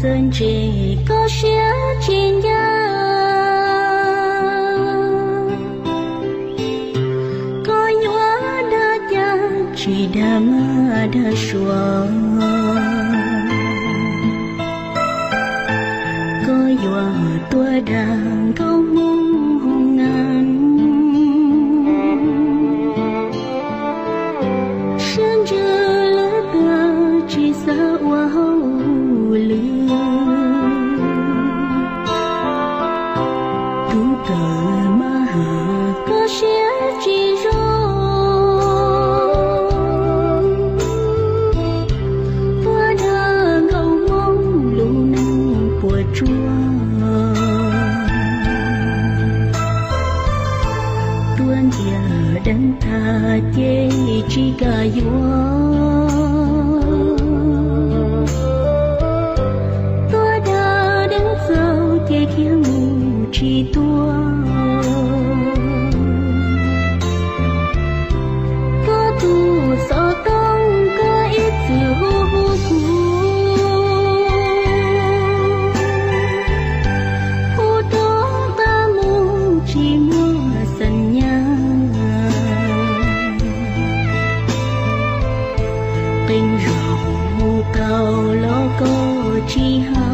Txawm ntse koj siab tsis ncaj, koj yuav dag cas tsis dag maj dag suav, koj yuav tuaj dag nkauj hmoob hoob nas. Siab ntsws lawv tag tsis xav ua hauj lwm. Tub kawm maj has koj siab tsis zoo, tuaj dag nkauj hmoob lub neej puas tsuaj. Tuaj ntiag deev tag ces tsis kam yuav, tuaj dag deev txaus ces khiav mus tsis tuaj. Koj tus xov tooj koj ib txwm hu hu kuv, hu tuaj qab mus tsis muaj xeem nyab. Qee zaug hu tau los koj tsis hab,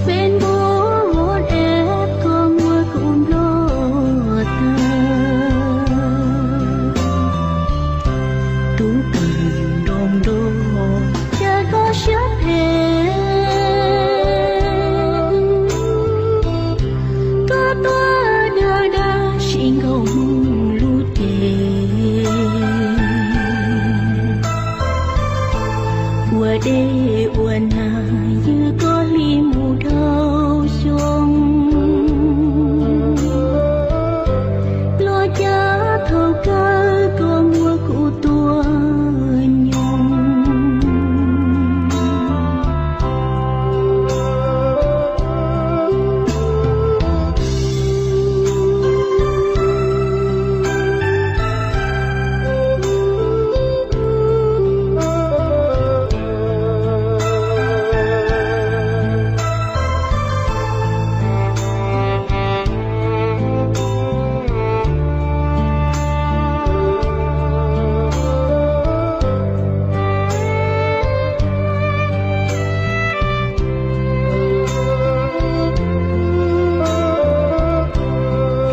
Facebook WhatsApp koj muab kuv nplog tag. Tub kawm nroo nroo, cas koj siab phem, koj tuaj dag dag sim nkauj hmoob lub cev. Ua dej ua nag ywg koj hli mus dhau xyoo, los cas thaum kawg koj muab kuv tua nyoog.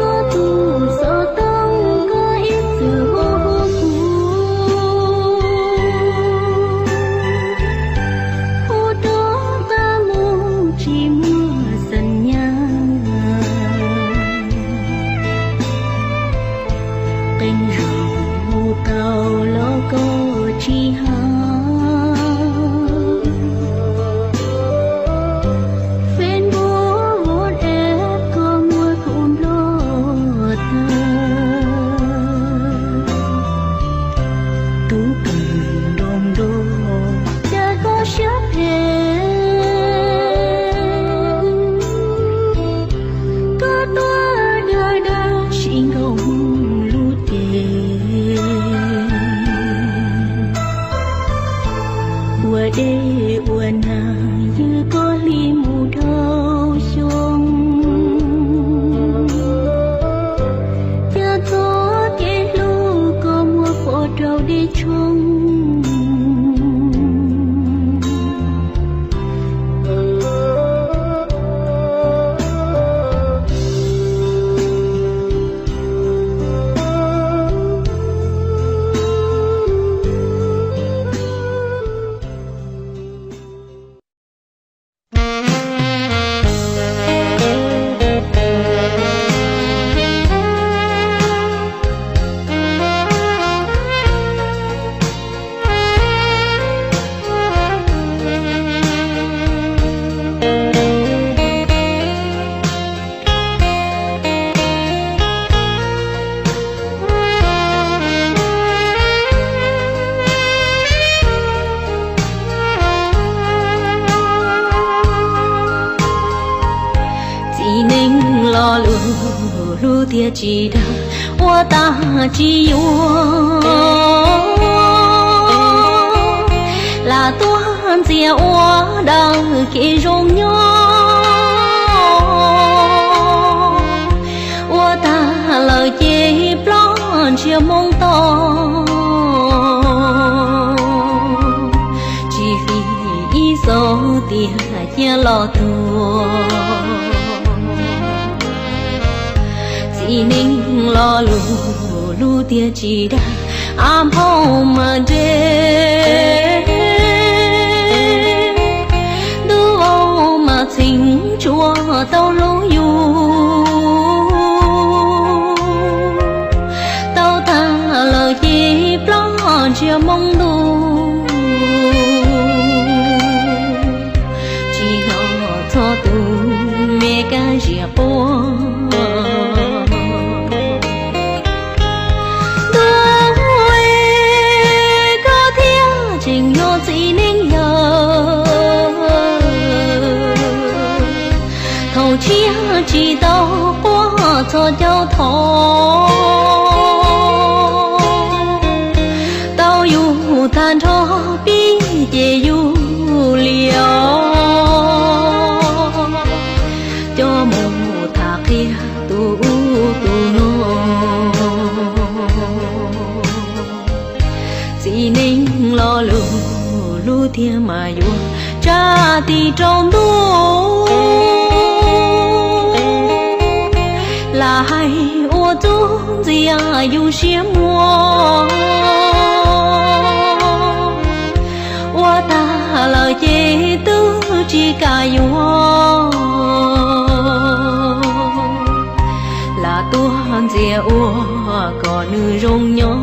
Koj tus xov tooj koj ib txwm hu hu kuv, hu tuaj qab mus tsis muaj xeem nyab. Qee zaug hu tau los koj tsis hab, Facebook WhatsApp koj muab kuv nplog tag. Tub kawm nroo nroo, cas koj siab phem, koj tuaj dag dag sim nkauj hmoob lub cev. Ua dej ua nag ywg koj hli mus dhau xyoo, cas txoj kev hlub koj muab pov rau dej tshoob. Txiv neej lo lus hlub tiag tsis dag, ua tag tsis yuav. txias ua dawm kev zoo nyob. Ua tag lawm ces ploj ntsiag moo to, tsis fiv ib zaug tiag cia los tuag. Txiv neej lo lus, lub tiag tsis dag, av nphau mas nres, ntuj vau mas txheem tsuas tau hlub yus. Tau tag lawm ces ploj ntsiag moo ntuj, tsis hnov txog tus me kab ziam quaj. Ntuj, koj thiaj tseem yog txiv neej yawg. Thaum tshiab tsis tau quaj txog caum thov, tau yus tag nrho pib ces yus liam, coj mus tham qhia tus ub tus no. Txiv neej lo lus, lub tiag mas yuav tsa tis rau ntuj, lam hais ua txuj ntxias yus siab muag. Ua tag lawm ces twb tsis kam yuav, lam tuag ntxias ua kom nws zoo nyob.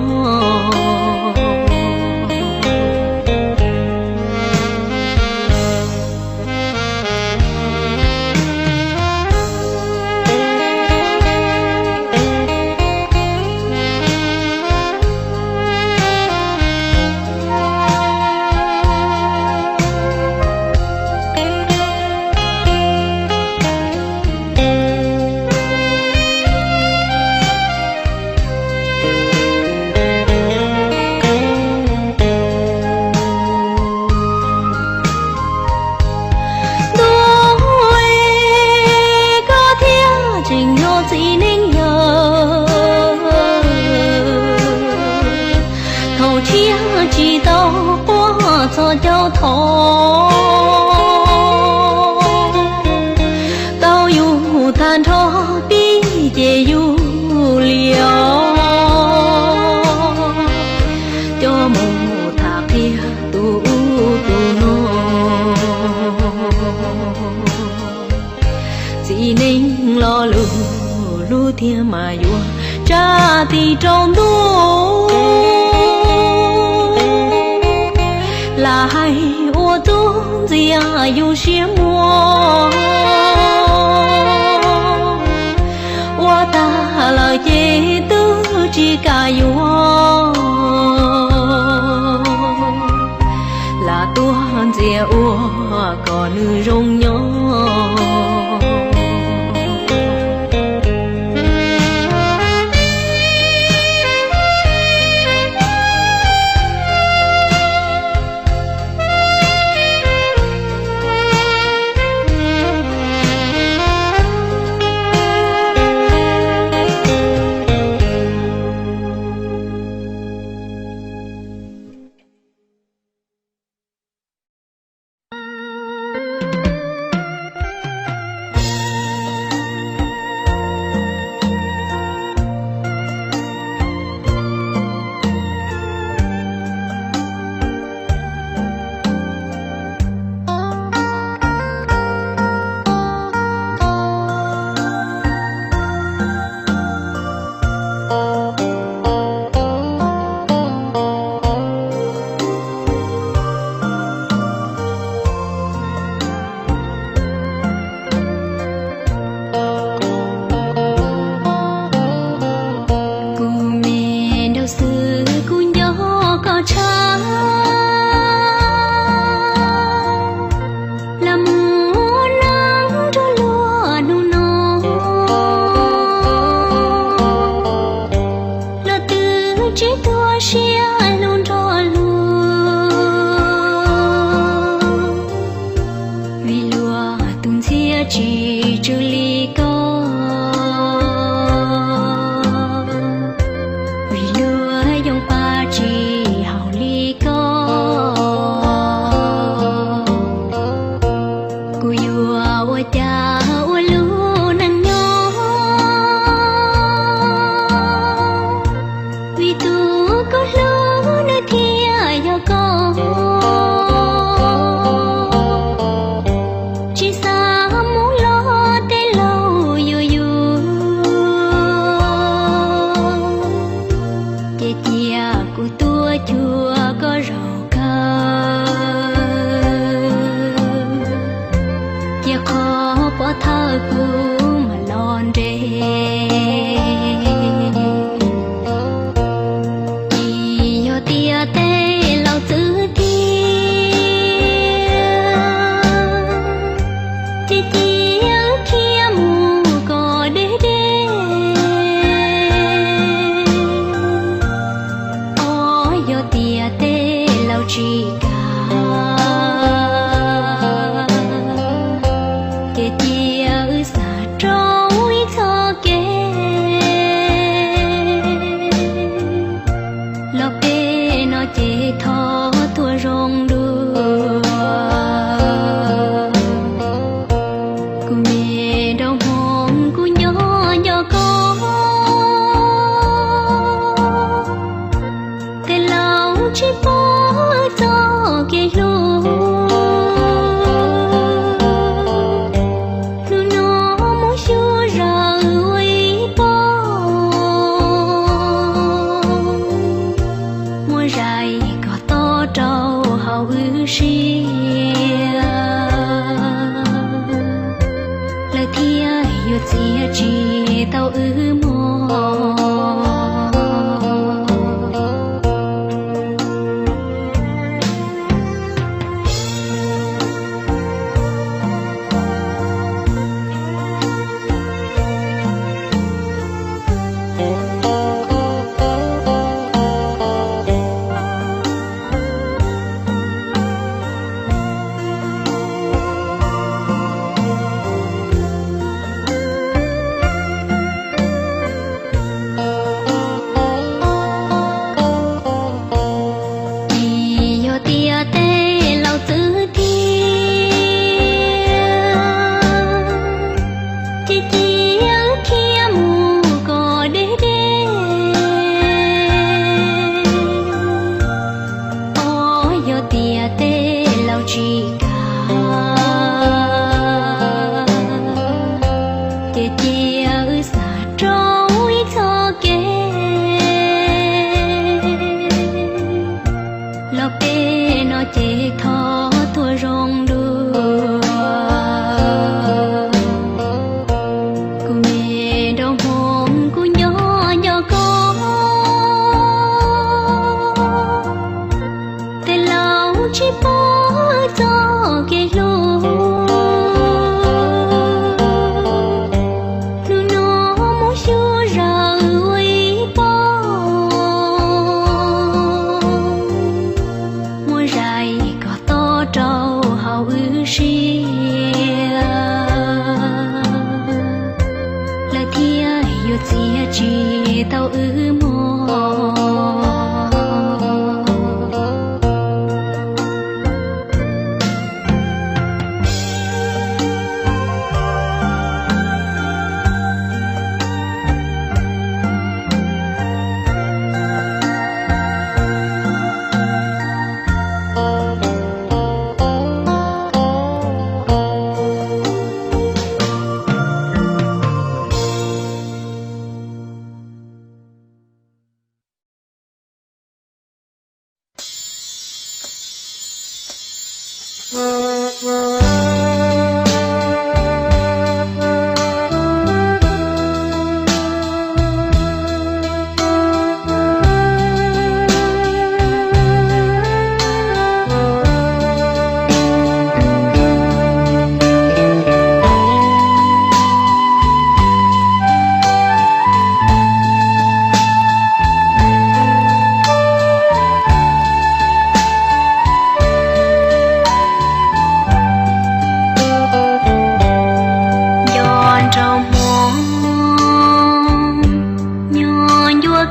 Ntuj, koj thiaj tseem yog txiv neej yawg. Thaum tshiab tsis tau quaj txog caum thov, tau yus tag nrho pib ces yus liam, coj mus tham qhia tus ub tus no. Txiv neej lo lus, lub tiag mas yuav tsa tis rau ntuj, lam hais ua txuj ntxias yus siab muag. Ua tag lawm ces twb tsis kam yuav, lam tuag ntxias ua kom nws zoo nyob. Kuv me nraug xwb kuv nco koj tshaj, los mus neej nrog luag hnub no, los twb tsis tuag siab hlub nrog luag.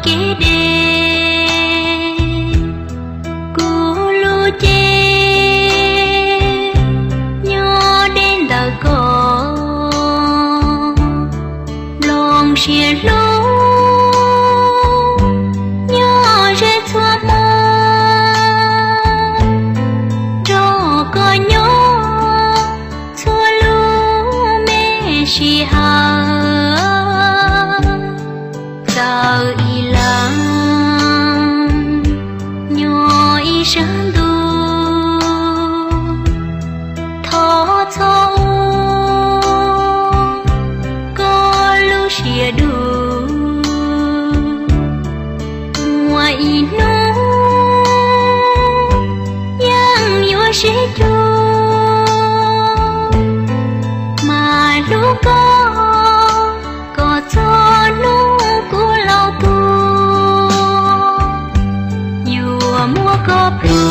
kev deb. Kuv lub cev nyob deb ntawm koj, nplooj siab hlub nyob ze txhua hmo, nrog koj nyob txhua lub me sij hawm. Txawm ib leeg nyob ib sab ntuj, thov txhob ua koj lub siab dub. Muaj ib hnub yeej yuav sib cuag, mas hlub koj kom txog hnub kuv laus tuag. Yuav muab koj plhus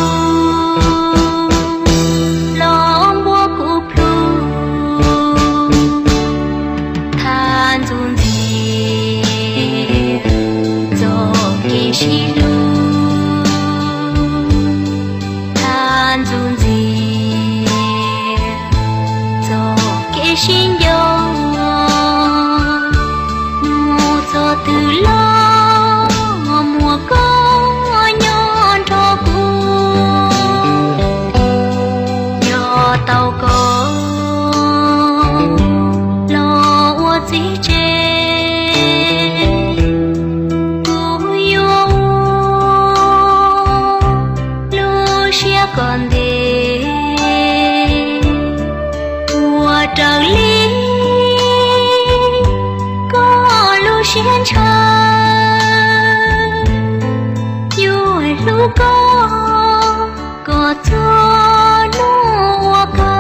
los npuab kuv plhus, tham ntxuj ntxias txoj kev sib hlub, tham ntxuj ntxias txoj kev sib nco. Mus txog twg los muaj koj nyob nrog kuv, yog tau koj los ua txiv tsev, kuv yuav ua lub siab kom ntev, ua raws li koj lub siab ntshaw. Yuav hlub koj kom txog hnub ua kawg.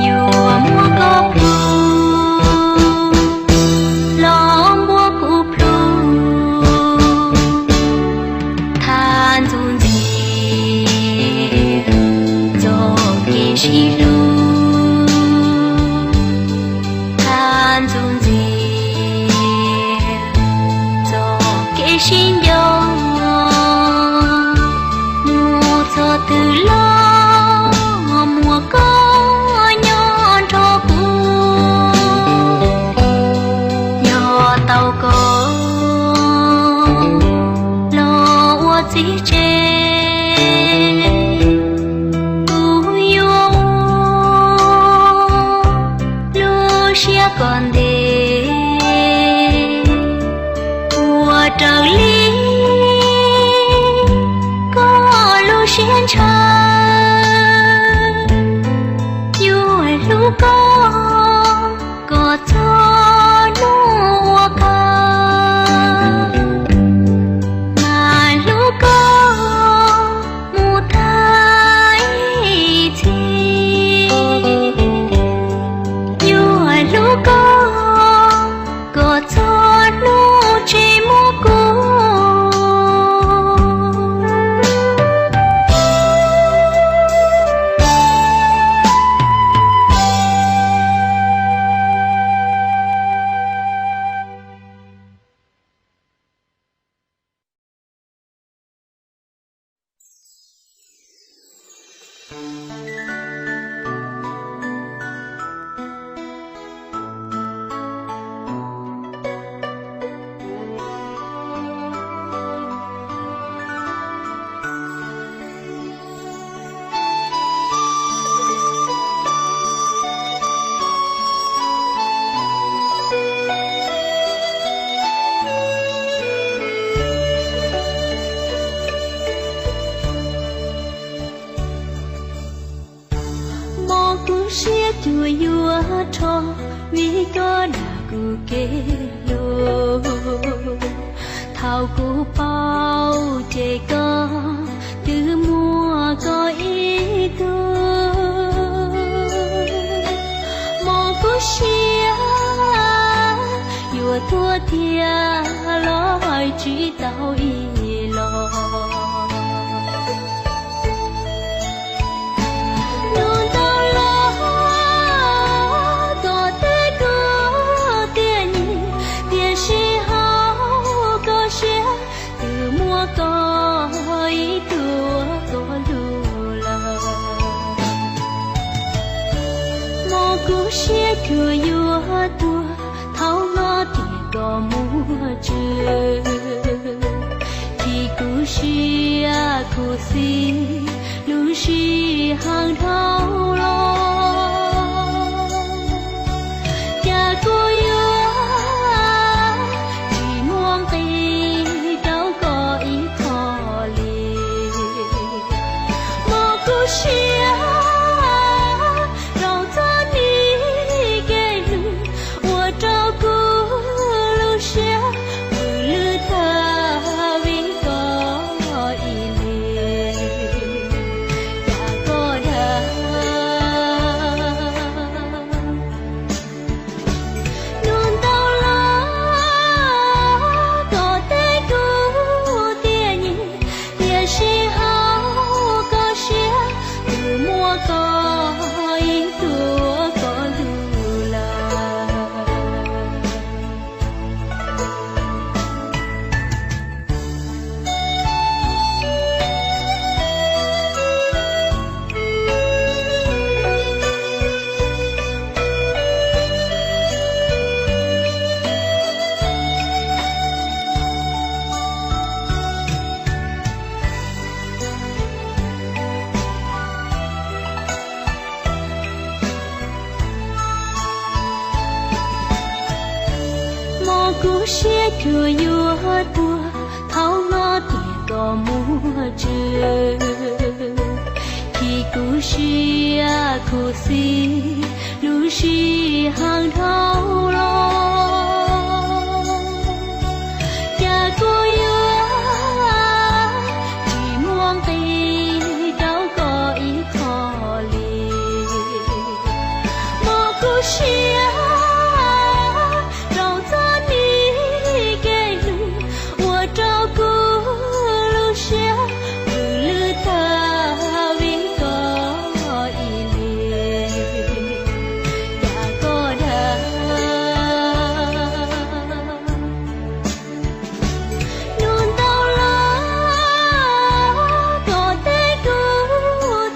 Yuav muab koj plhus los npuab kuv plhus, tham ntxuj ntxias txoj kev sib hlub, tham ntxuj ntxias txoj kev sib nco. Mus txog twg los muaj koj nyob nrog kuv, yog tau koj los ua txiv tsev, kuv yuav ua lub siab kom ntev, ua raws li koj lub siab ntshaw. Yuav hlub koj kom txog hnub ua kawg, mas hlub koj mus tag ib txhis. Yuav hlub koj kom txog hnub tsis muaj kuv. Vim koj dag kuv kev hlub, thaum kuv paub ces koj twb muaj koj ib tug. Mob kuv siab yuav tuag tiag los hais tsis tau ib los. Nug ntau los koj teb kuv tiag nyiam, tiam sis hauv koj siab twb muaj koj ib tug tuaj lug lawm. Mob kuv siab cuag yuav tuag, thaum no tias koj muaj tswv, chim kuv siab khuv xim lub sij hawm dhau los. Cas kuv yuav tsis muaj nqis rau koj ib qho li. Mob kuv siab rau txoj kev hlub, ua rau kuv lub siab pw lwj tag vim koj ib leeg. Cas koj dag. Nug ntau los koj teb kuv tiag nyiam, tiam sis hauv koj siab twb muaj koj ib tug tuaj lug lawm. Mob kuv siab cuag yuav tuag, thaum no tias koj muaj tswv, chim kuv siab khuv xim lub sij hawm dhau los. Cas kuv yuav tsis muaj nqis rau koj ib qho li. Mob kuv siab rau txoj kev hlub, ua rau kuv lub siab pw lwj tag vim koj ib leeg. Cas koj dag. Nug ntau los koj teb kuv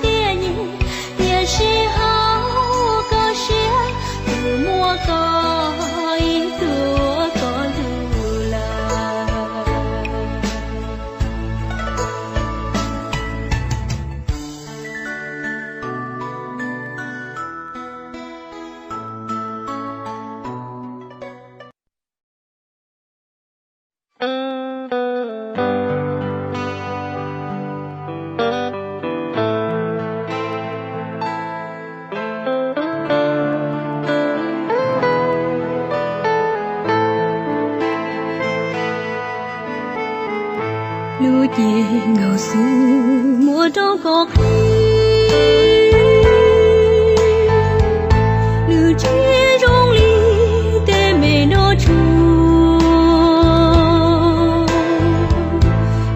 tiag nyiam, tiam sis hauv koj siab twb muaj koj ib tug tuaj lug lawm. Lub ceg nkaus xwb muab rau koj qhib, lub tsev zoo li tej me noj tsuag,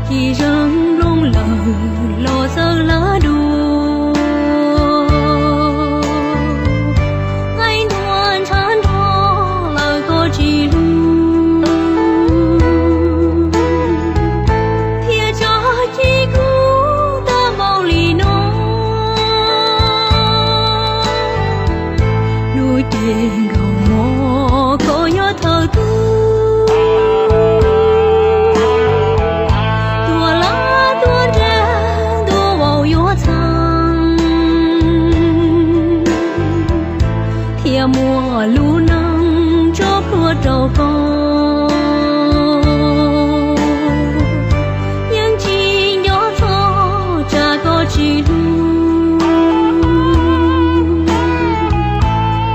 ci zeeg nplooj lawm los txawj hlab dua. Qaib ntuag ntshav nrog lawm koj tsis hlub, thiaj tso ci kuv tawm npaum li no. Lub ceg nkaus mog koj yog thawj tug, tuaj lab tuaj nra tuaj vau yuav txheeb, thiaj muaj lub neej tso plhuav rau koj. Yeej tsis nco txog tsam koj tsis hlub,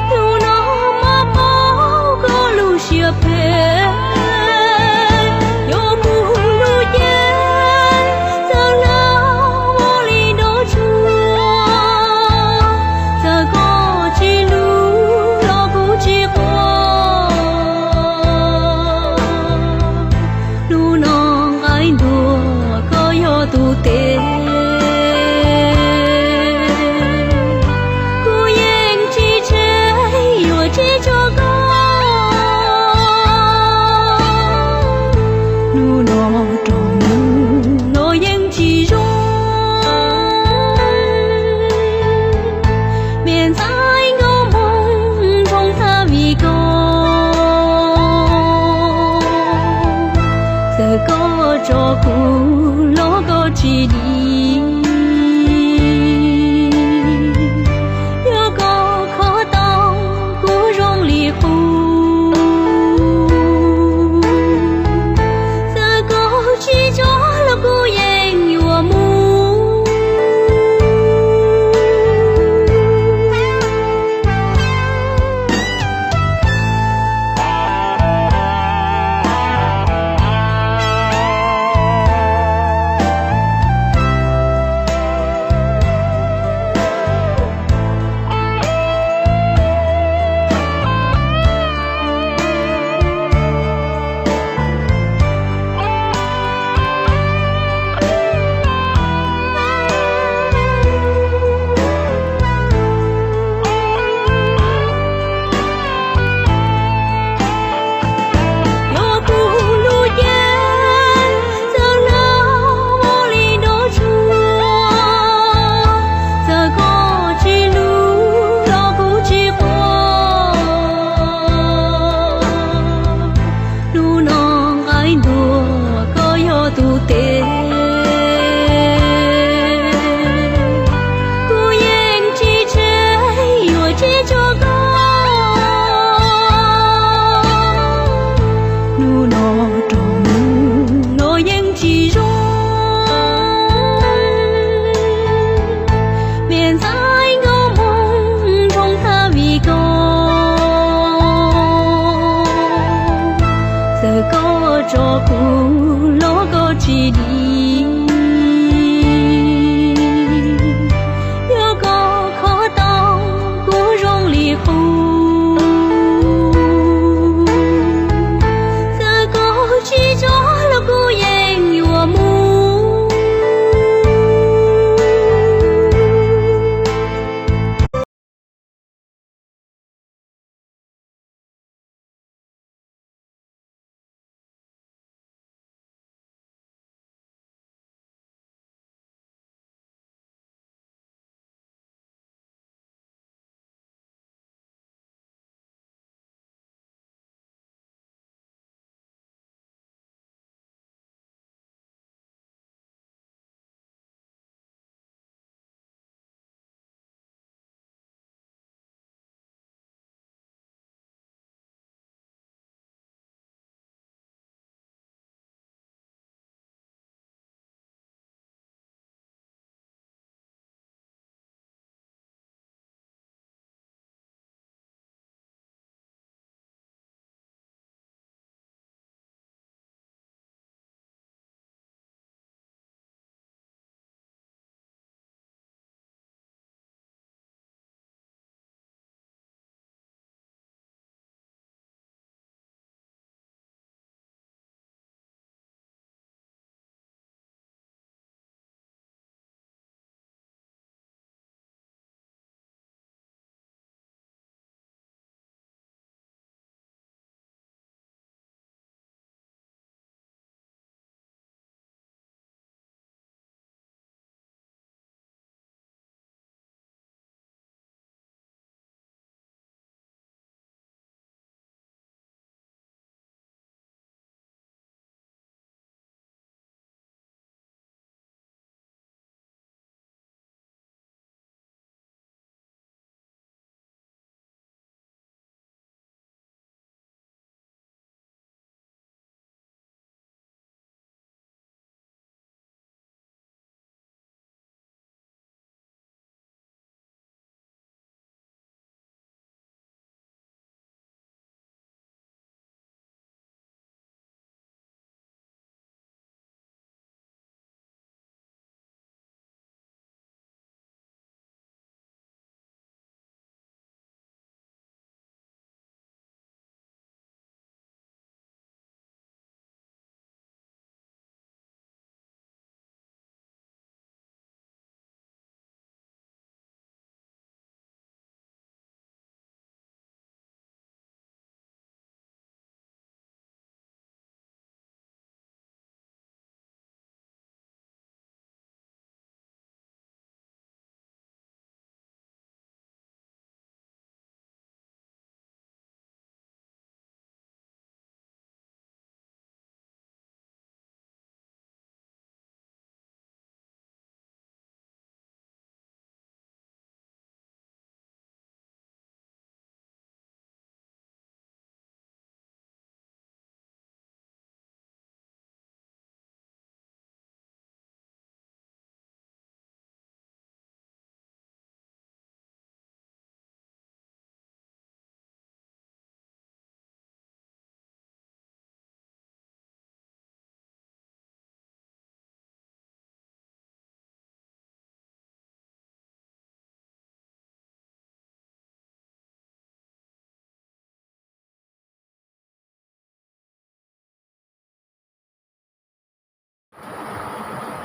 hnub no Tiag phem, yog kuv lub cev txawm lag ua li nrov tsuag, txawm koj tsis hlub los kuv tsis quaj. Hnub no nqaij ntuag koj yog tus tes, kuv yeej tsis tseg yuav tseg tso koj. Hnub no rau hnub no yeej tsis zoo, me ntxhais nkauj Hmoob nroo tag vim koj. Txawm koj tso kuv los koj tsis dim, yog koj kho tau kuv zoo li qub. Txawm koj tsis tso los kuv yeej yuav mus. Yog kuv lub cev txawm lag ua li nrov tsuag, txawm koj tsis hlub los kuv tsis quaj. Hnub no nqaij ntuag koj yog tus tes, kuv yeej tsis tseg yuav tseg tso koj. Hnub no rau hnub no yeej tsis zoo, me ntxhais nkauj Hmoob nroo tag vim koj. Txawm koj tso kuv los koj tsis dim, yog koj kho tau kuv zoo li qub. Txawm koj tsis tso los kuv yeej yuav mus.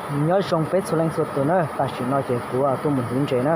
Nyob zoo peb txhua leej txhua tus na, tam sim no ces kuv tuaj mus hliv ntses na.